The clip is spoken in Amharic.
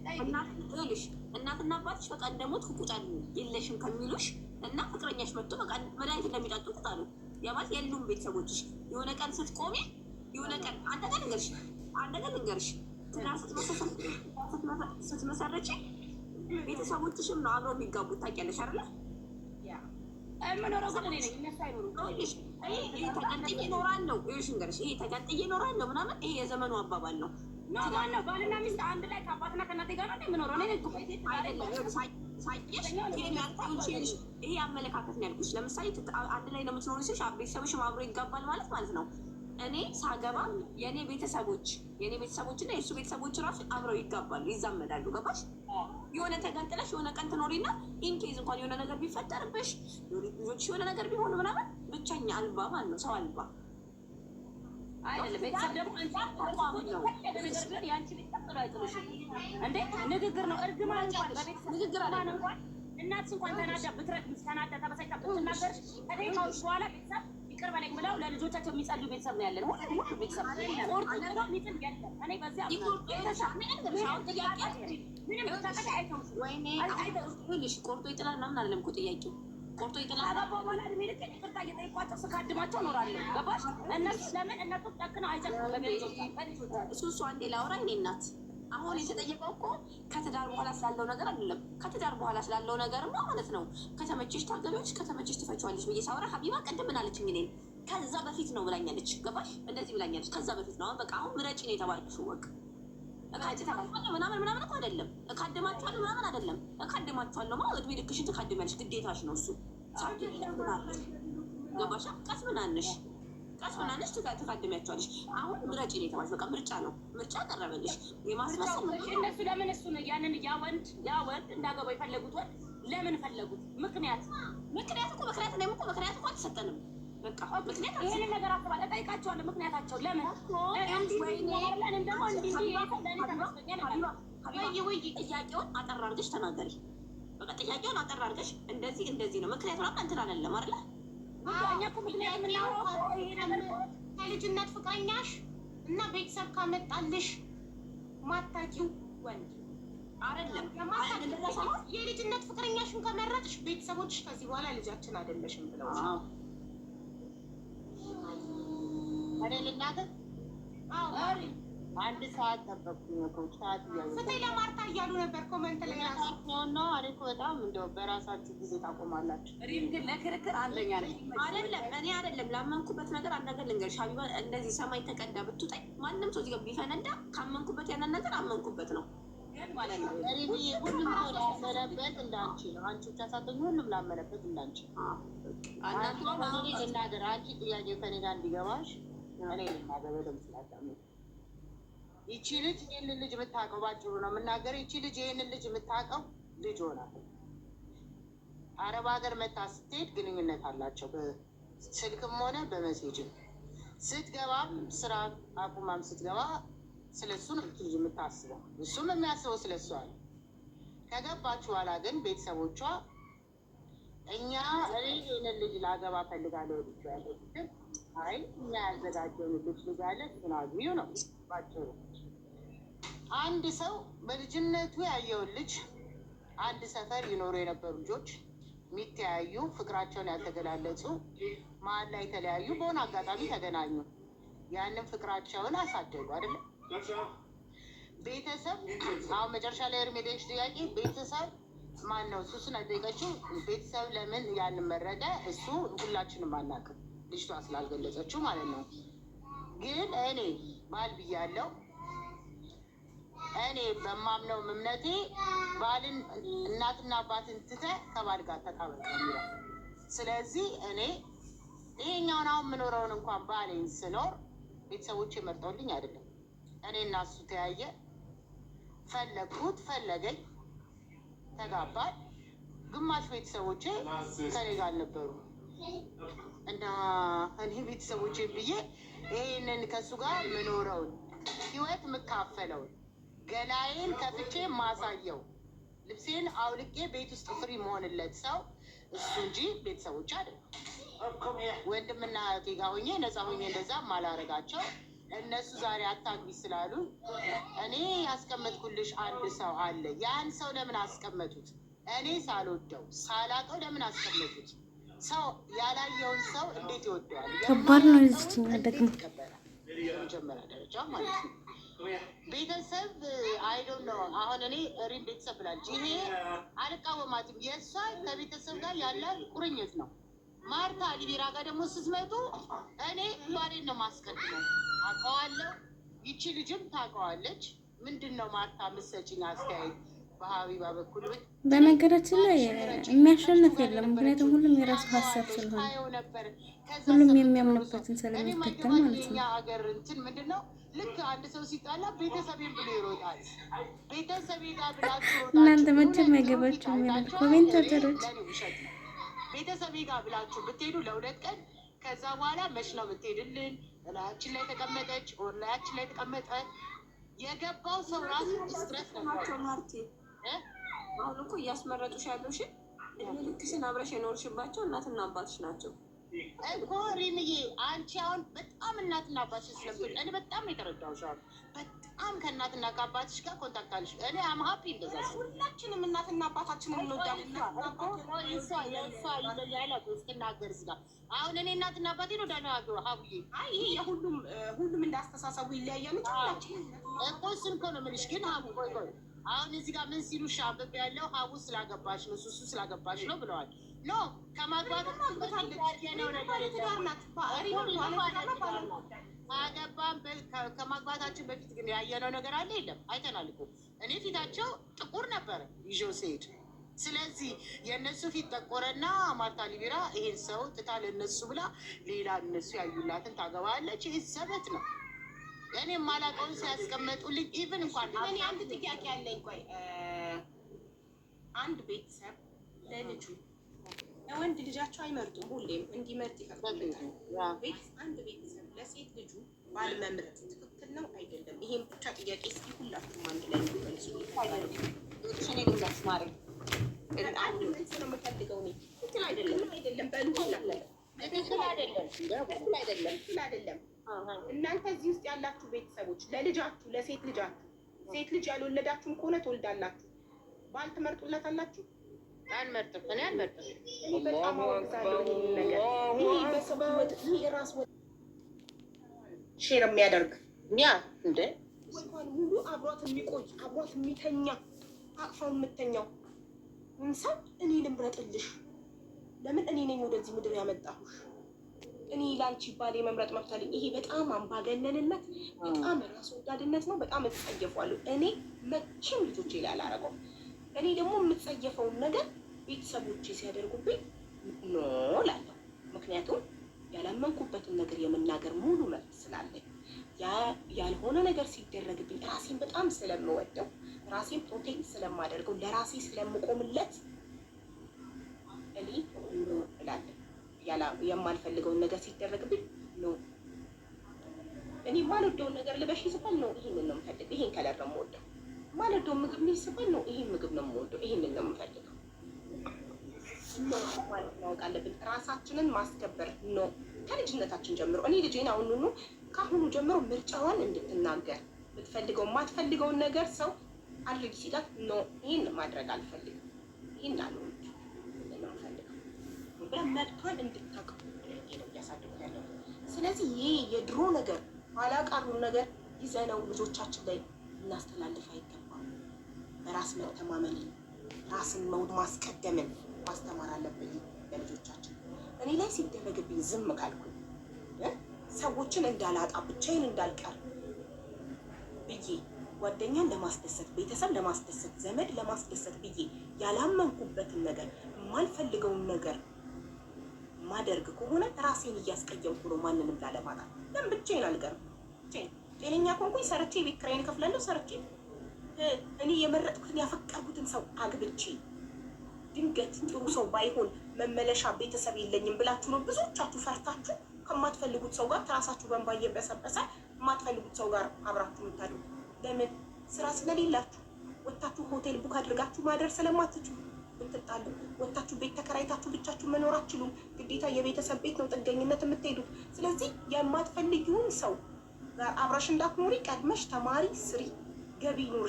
ይኸውልሽ እናትና አባትሽ በቃ እንደሞት ቁጫሉ የለሽም ከሚሉሽ እና ፍቅረኛሽ መጥቶ በቃ መድኃኒት እንደሚጠጡ ቁጣሉ። ያ ማለት የሉም ቤተሰቦችሽ። የሆነ ቀን ስትቆሚ የሆነ ቀን አንድ ነገር ልንገርሽ፣ አንድ ነገር ልንገርሽ፣ ትዳር ስትመሰረች ቤተሰቦችሽም ነው አብረው የሚጋቡት። ታውቂያለሽ አይደለ? የምኖረው ግን እኔ ነኝ፣ እነሱ አይኖሩም። ይሄ ተቀጥዬ እኖራለሁ፣ ይኸውልሽ ልንገርሽ፣ ይሄ ተቀጥዬ እኖራለሁ ምናምን ይሄ የዘመኑ አባባል ነው። No፣ ማነው ባልና ሚስት አንድ ላይ ከአባትና ከእናቴ ጋር ነው የምኖረው? እኔ ነኝ እኮ አይደለም ሳየሽ፣ ይሄ አመለካከት ነው ያልኩሽ። ለምሳሌ አንድ ላይ ነው የምትኖሩ ስልሽ ቤተሰቦችም አብሮ ይጋባል ማለት ማለት ነው። እኔ ሳገባ የኔ ቤተሰቦች እና የእሱ ቤተሰቦች ራሱ አብረው ይጋባሉ፣ ይዛመዳሉ። ገባሽ? የሆነ ተገንጥለሽ የሆነ ቀን ትኖሪና in case እንኳን የሆነ ነገር ቢፈጠርብሽ፣ ልጆች የሆነ ነገር ቢሆኑ ምናምን ብቸኛ አልባ ማለት ነው፣ ሰው አልባ። አይደለም። ቤተሰብ ደግሞ ነገር የአንቺ ቤተሰብ ጥሎ አይጥሉሽም እንዴ። ንግግር ነው፣ እርግማን እንኳን በቤተሰብ ንግግር እርግማን እንኳን እናትሽ እንኳን ተናዳ ብትረግምሽ፣ ተናዳ ተበሳጭታ ብትናገርሽ ከደቂቃዎች በኋላ ቤተሰብ ይቅር በለኝ ብለው ለልጆቻቸው የሚጸልዩ ቤተሰብ ነው ያለን። ሁሉ ሁሉ ቤተሰብ ቆርጦ ጥሎ የሚጥል የለም። እኔ በዚህ ምንም ብታጠፊ አይተውሽም። ወይኔ ይኸውልሽ፣ ቆርጦ ይጥላል ምናምን አይደለም እኮ ጥያቄው። ቆርጦ ይጥላል ካገባሁ በኋላ እድሜ ልኬን ይቅርታ እየጠየኳቸው ስካድማቸው እኖራለሁ። ገባሽ? እነሱ ለምን እነሱ ጨክነው አይጨክኑም በልጆቻቸው። እሱ አንዴ ላውራ እኔ እናት። አሁን የተጠየቀው እኮ ከትዳር በኋላ ስላለው ነገር አይደለም። ከትዳር በኋላ ስላለው ነገርማ ማለት ነው ከተመቸሽ ታገቢያለሽ፣ ከተመቸሽ ትፈቺዋለሽ ብዬ ሳወራ ሀቢባ ቅድም ምን አለችኝ? እኔን ከዛ በፊት ነው ብላኛለች። ገባሽ? እንደዚህ ብላኛለች። ከዛ በፊት ነው። አሁን በቃ አሁን ምረጪ ነው የተባልሽው። በቃ እካድማችኋለሁ ምናምን ምናምን እኮ አይደለም። እካድማችኋለሁ ምናምን አይደለም። እካድማችኋለሁ ማለት እድሜ ልክሽን ትካድሚያለሽ፣ ግዴታሽ ነው እሱ። ገባሽ? ቀስ ምናንሽ ቀስ ምናንሽ ትካድሚያቸዋለሽ። አሁን ምረጪ ነው የተባልሽ። በቃ ምርጫ ነው፣ ምርጫ ቀረበልሽ። የማስመሰል እነሱ ለምን እሱ ነው ያንን ያ ወንድ እንዳገባው የፈለጉት ወንድ ለምን ፈለጉት? ምክንያት ምክንያት እኮ ምክንያት እኔም እኮ ምክንያት እኮ አልተሰጠንም። በቃ ምክንያት ይሄንን ነገር አስባለሁ፣ እጠይቃቸዋለሁ። ምክንያታቸው ለምን እንዲህ ደግሞ እንዲህ ለእኔ ተመስሎኛል። ወይ ጥያቄውን አጠር አድርገሽ ተናገሪ። በቃ ጥያቄውን አጠር አድርገሽ እንደዚህ እንደዚህ ነው ምክንያቱ ምናምን እንትን አይደለም አይደለ? እኛ እኮ ምክንያት የምናወራው ይሄ ነገር እኮ ከልጅነት ፍቅረኛሽ እና ቤተሰብ ካመጣልሽ ማታቂው ወንድ አይደለም። የልጅነት ፍቅረኛሽን ከመረጥሽ ቤተሰቦችሽ ከዚህ በኋላ ልጃችን አይደለሽም ብለው እኔ ልናገር። አንድ ሰዓት ጠበቅኩኝ እኮ ሰዓት እያየሁ ፍትህ ለማርታ እያሉ ነበር comment ላይ ራሱ። ነውና እኔ እኮ በጣም እንደው በራሳችሁ ጊዜ ታቆማላችሁ። ሪም ግን ለክርክር አንደኛ ነች። አይደለም፣ እኔ አይደለም ላመንኩበት ነገር አንድ ነገር ልንገርሽ ሀቢባ፣ እንደዚህ ሰማይ ተቀዳ ብትውጠኝ ማንም ሰው እዚህ ጋር ቢፈነዳ ካመንኩበት ያንን ነገር አመንኩበት ነው። ግን ማለት ነው ሪምዬ፣ ሁሉም ሰው ላመነበት እንዳንቺ ነው። አንቺ ብቻ ሳትሆኚ ሁሉም ላመነበት እንዳንቺ ነው። እኔ ልናገር፣ አንቺ ጥያቄው ከእኔ ጋር እንዲገባሽ እኔ ልናገር በደምብ ስላዳመጥኩ። ይቺ ልጅ ይህንን ልጅ የምታውቀው፣ ባጭሩ ነው የምናገረው። ይቺ ልጅ ይህንን ልጅ የምታውቀው ልጅ ሆና አረብ ሀገር መታ ስትሄድ ግንኙነት አላቸው በስልክም ሆነ በ message ም። ስትገባም ስራ አቁማም ስትገባ ስለ እሱ ነው ይቺ ልጅ የምታስበው፣ እሱም የሚያስበው ስለ እሷ ነው። ከገባች በኋላ ግን ቤተሰቦቿ እኛ እኔ ይህንን ልጅ ላገባ ፈልጋለሁ ልጅ ያለ፣ አይ እኛ ያዘጋጀውን ልጅ ልጅ አለ እሱን አግቢው ነው ባጭሩ። አንድ ሰው በልጅነቱ ያየውን ልጅ፣ አንድ ሰፈር ይኖሩ የነበሩ ልጆች የሚተያዩ፣ ፍቅራቸውን ያልተገላለጹ፣ መሀል ላይ የተለያዩ፣ በሆነ አጋጣሚ ተገናኙ። ያንን ፍቅራቸውን አሳደጉ አይደለም። ቤተሰብ አሁን መጨረሻ ላይ እርሜ ጠየቅሽ ጥያቄ ቤተሰብ ማን ነው? ሱስን ጠየቀችው። ቤተሰብ ለምን ያንን መረጠ? እሱ ሁላችንም አናውቅም፣ ልጅቷ ስላልገለጸችው ማለት ነው። ግን እኔ ባል ብያለሁ። እኔ በማምነው እምነቴ ባልን እናትና አባትን ትተህ ከባል ጋር ተጣበቅ ነው የሚለው። ስለዚህ እኔ ይሄኛውን አሁን የምኖረውን እንኳን ባሌን ስኖር ቤተሰቦቼ መርጠውልኝ አይደለም። እኔ እና እሱ ተያየ፣ ፈለግኩት፣ ፈለገኝ፣ ተጋባን። ግማሽ ቤተሰቦቼ ከኔ ጋር አልነበሩ እና እኔ ቤተሰቦቼ ብዬ ይሄንን ከእሱ ጋር ምኖረውን ህይወት የምካፈለውን፣ ገላዬን ከፍቼ ማሳየው፣ ልብሴን አውልቄ ቤት ውስጥ free መሆንለት ሰው እሱ እንጂ ቤተሰቦች አይደለም። ወንድምና እህቴ ጋር ሆኜ ነፃ ሆኜ እንደዛ ማላረጋቸው እነሱ ዛሬ አታግቢ ስላሉ እኔ ያስቀመጥኩልሽ አንድ ሰው አለ። ያን ሰው ለምን አስቀመጡት? እኔ ሳልወደው ሳላቀው ለምን አስቀመጡት? ሰው ያላየውን ሰው እንዴት ይወደዋል? ከባድ ነው። የማያውቀውን የዚችኛ እንዴት ደግሞ ይቀበላል? በመጀመሪያ ደረጃ ማለት ነው። ቤተሰብ I don't know። አሁን እኔ ሪም ቤተሰብ ብላለች። ይሄ አልቃወማትም። የእሷ ከቤተሰብ ጋር ያላት ቁርኝት ነው። ማርታ ሊቤራ ጋር ደግሞ ስትመጡ እኔ ባሌን ነው ማስቀድመው። አውቀዋለሁ። ይቺ ልጅም ታውቀዋለች። ምንድን ነው ማርታ የምትሰጪኝ አስተያየት በሀቢባ በኩል? በነገራችን ላይ የሚያሸንፍ የለም። ምክንያቱም ሁሉም የራሱ ሀሳብ ስለሆነ ታየው ነበር። ከዛ ሁሉም ሰው የሚያምንበትን እኔ ስለሚከተል የማይገባኝ ማለት የኛ ነው። ሀገር እንትን ምንድን ነው፣ ልክ አንድ ሰው ሲጣላ ቤተሰቤን ብሎ ይሮጣል። ቤተሰቤ ጋር ብላችሁ ሮጣችሁ እናንተ መቼም እውነት ጥሩ ፊት አይገባችሁም ይላል አይታችኋል? እኔ commentator ኦች። ለእኔ ውሸት ነው። ቤተሰቤ ጋር ብላችሁ ብትሄዱ ለ2 ቀን፣ ከዛ በኋላ መች ነው ብትሄድልን? እላያችን ላይ ተቀመጠች፣ or ላያችን ላይ ተቀመጠ። የገባው ሰው ራሱ stress ነው። ናቸው ማርቲ። እ? አሁን እኮ እያስመረጡሽ ያሉሽን እድሜ ልክሽን አብረሽ የኖርሽባቸው እናትና አባትሽ ናቸው። እኮ ሪምዬ፣ አንቺ አሁን በጣም እናትና አባትሽ ስለምትወጪ እኔ በጣም ነው የተረዳሁሽ። አሁን በጣም ከእናትና ከአባትሽ ጋር contact አለሽ። እኔ I'm happy እንደዛ ሲሆን። ሁላችንም እናትና አባታችንን እንወዳለን። እናትና እኮ የእሷ ይለያል እኮ ስትናገር እዚህ ጋር። አሁን እኔ እናትና አባቴን እወዳለሁ ሀቡዬ። አይ፣ ይሄ የሁሉም ሁሉም እንዳስተሳሰቡ ይለያያል እንጂ ሁላችንም እኮ እሱን እኮ ነው የምልሽ። ግን ሀቡ፣ ቆይ ቆይ፣ አሁን እዚህ ጋር ምን ሲሉ አንብቤ ያለው ሀቡ ስላገባሽ ነው፣ ሱሱ ስላገባሽ ነው ብለዋል። No፣ ከማግባት በፊት ያየነው ነገር የለም። ባለትዳር ናት። ሪም ባለትዳር ናት። ባሏን ትወዳለች። ካገባን ከማግባታችን በፊት ግን ያየነው ነገር አለ የለም? አይተናል እኮ። እኔ ፊታቸው ጥቁር ነበረ ይዤው ስሄድ። ስለዚህ የእነሱ ፊት ጠቆረና ማርታ ሊቢራ ይሄን ሰው ትታ ለእነሱ ብላ ሌላ እነሱ ያዩላትን ታገባለች። ይህ ዘበት ነው። እኔ የማላውቀውን ሲያስቀመጡልኝ even እንኳን እኔ አንድ ጥያቄ አለኝ። ቆይ፣ አንድ ቤተሰብ ለልጁ ለወንድ ልጃቸው አይመርጡም። ሁሌም እንዲመርጥ ይፈቅዱለታል። አንድ ቤተሰብ ለሴት ልጁ ባል መምረጥ ትክክል ነው አይደለም? ይሄን ብቻ ጥያቄ እስኪ ሁላችሁም አንድ ላይ እንዲመልሱ። እኔ ልንገርሽ ማሬ፣ አንድ መልስ ነው የምፈልገው እኔ። ትክክል አይደለም አይደለም በሉ ሁላችሁ። ትክክል አይደለም። ትክክል አይደለም። ትክክል አይደለም። እናንተ እዚህ ውስጥ ያላችሁ ቤተሰቦች ለልጃችሁ፣ ለሴት ልጃችሁ፣ ሴት ልጅ ያልወለዳችሁም ከሆነ ትወልዳላችሁ፣ ባል ትመርጡለታላችሁ? አልመርጥም፣ እኔ አልመርጥም። እኔ በጣም አወግዛለሁ ይህንን ነገር። ይሄ በሰው ህይወት ይሄ ራስ share የሚያደርግ ያ እንደ እንኳን ሙሉ አብሯት የሚቆይ፣ አብሯት የሚተኛ፣ አቅፋው የምተኛው ሰው እኔ ልምረጥልሽ? ለምን እኔ ነኝ ወደዚህ ምድር ያመጣሁሽ? እኔ ላንቺ ባል የመምረጥ መብት አለኝ። ይሄ በጣም አምባገነንነት፣ በጣም ራስ ወዳድነት ነው። በጣም እጸየፈዋለሁ። እኔ መቼም ልጆቼ ላይ አላረገውም። እኔ ደግሞ የምጸየፈውን ነገር ቤተሰቦቼ ሲያደርጉብኝ no እላለሁ። ምክንያቱም ያላመንኩበትን ነገር የመናገር ሙሉ መብት ስላለኝ፣ ያልሆነ ነገር ሲደረግብኝ ራሴን በጣም ስለምወደው፣ ራሴን protect ስለማደርገው፣ ለራሴ ስለምቆምለት እኔ no እላለሁ። የማልፈልገውን ነገር ሲደረግብኝ no። እኔ የማልወደውን ነገር ልበሽ ስባል no፣ ይሄንን ነው የምፈልገው፣ ይሄን color ነው የምወደው። የማልወደውን ምግብ ልይ ስባል no፣ ይሄን ምግብ ነው የምወደው፣ ይሄንን ነው የምፈልገው። No ማለት ማወቅ አለብን። ራሳችንን ማስከበር no ከልጅነታችን ጀምሮ። እኔ ልጄን አሁኑኑ ከአሁኑ ጀምሮ ምርጫዋን እንድትናገር፣ የምትፈልገው የማትፈልገውን ነገር ሰው አድርጊ ሲላት no፣ ይህን ማድረግ አልፈልግም፣ ይህን አልወድም፣ ይህንን ነው የምፈልገው ብላ መብቷን እንድታውቅ አድርጌ ነው እያሳደኩ ያለው። ስለዚህ ይህ የድሮ ነገር፣ ኋላ ቀሩን ነገር ይዘነው ልጆቻችን ላይ እናስተላልፍ አይገባም። በራስ መተማመንን፣ ራስን መውደድ ማስቀደምን ማስተማር አለብን ለልጆቻችን። እኔ ላይ ሲደረግብኝ ዝም ካልኩኝ ሰዎችን እንዳላጣ፣ ብቻዬን እንዳልቀር ብዬ፣ ጓደኛን ለማስደሰት፣ ቤተሰብ ለማስደሰት፣ ዘመድ ለማስደሰት ብዬ ያላመንኩበትን ነገር፣ የማልፈልገውን ነገር ማደርግ ከሆነ ራሴን እያስቀየምኩ ነው። ማንንም ላለማጣት ለምን ብቻዬን አልቀርም? ብቻዬን ጤነኛ ከሆንኩኝ ሰርቼ የቤት ኪራይን እከፍላለሁ። ሰርቼ እኔ የመረጥኩትን ያፈቀርኩትን ሰው አግብቼ ድንገት ጥሩ ሰው ባይሆን መመለሻ ቤተሰብ የለኝም ብላችሁ ነው ብዙዎቻችሁ ፈርታችሁ ከማትፈልጉት ሰው ጋር ትራሳችሁ በእንባ እየበሰበሰ የማትፈልጉት ሰው ጋር አብራችሁ የምታድሩ። ለምን? ስራ ስለሌላችሁ፣ ወታችሁ ሆቴል book አድርጋችሁ ማደር ስለማትችሉ፣ ብትጣሉ ወታችሁ ቤት ተከራይታችሁ ብቻችሁ መኖር አትችሉም። ግዴታ የቤተሰብ ቤት ነው ጥገኝነት የምትሄዱት። ስለዚህ የማትፈልጊውን ሰው ጋር አብረሽ እንዳትኖሪ ቀድመሽ ተማሪ፣ ስሪ፣ ገቢ ይኖርሽ።